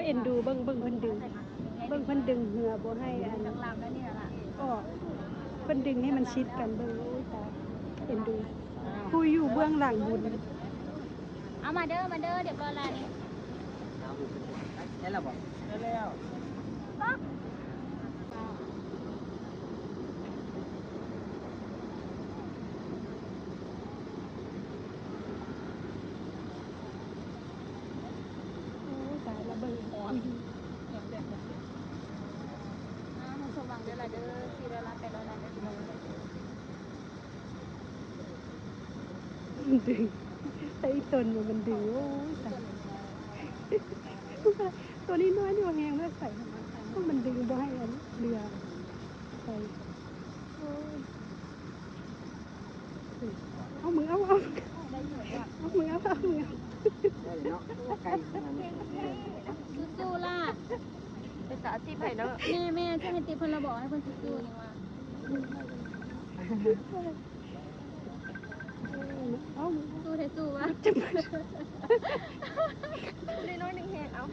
ເອັນດູ ເບິ່ງ ເບິ່ງເພິ່ນດຶງ ເບິ່ງເພິ່ນດຶງເຮືອບໍ່ໃຫ້ອັນ ອອກ ເພິ່ນດຶງໃຫ້ມັນຊິດກັນ ເບິ່ງ ໂອ້ຍ ຕາຍ ເອັນດູ ຜູ້ຢູ່ເບື້ອງຫຼັງບຸນ. ເອົາມາເດີ ມາເດີ ຮຽບຮ້ອຍແລ້ວນີ້ ໄດ້ແລ້ວບໍ່? ໄດ້ແລ້ວ. ໂອ້ ຕາຍລະ ເບິ່ງ ອ່າ ໃຫ້ສະຫວ່າງເດີລະເດີ ສີ່ຮ້ອຍລ້ານ ແປດຮ້ອຍລ້ານເດີພີ່ນ້ອງ. ມັນດຶງ ແຕ່ອີກຕົນມັນດຶງ ໂອ້ຍ ຕາຍ ຕົວນ້ອຍໆນີ້ວ່າແຮງເລີຍ ໃສ່ ມັນດຶງບໍ່ໃຫ້ອັນເຫຼືອ ໃສ່ ໂອ້ຍ. ເອົາມື ເອົາ ເອົາ ເອົາມື ເອົາ ເອົາມື ເອົາ ໄດ້ເນາະ ໄກຂະໜາດນີ້. ສູ້ໆ ຫຼ້າ ເປັນຕາອາຊີບໃຜເນາະ. ແມ່ ແມ່ ຈະໃຫ້ຕິບເພິ່ນລະບໍ ໃຫ້ເພິ່ນສູ້ໆ ນີ້ວ່າ ເອົາ ສູ້ແທ້ ສູ້ວ່າ ໄດ້ໜ້ອຍໜຶ່ງແຮງ ເອົາ.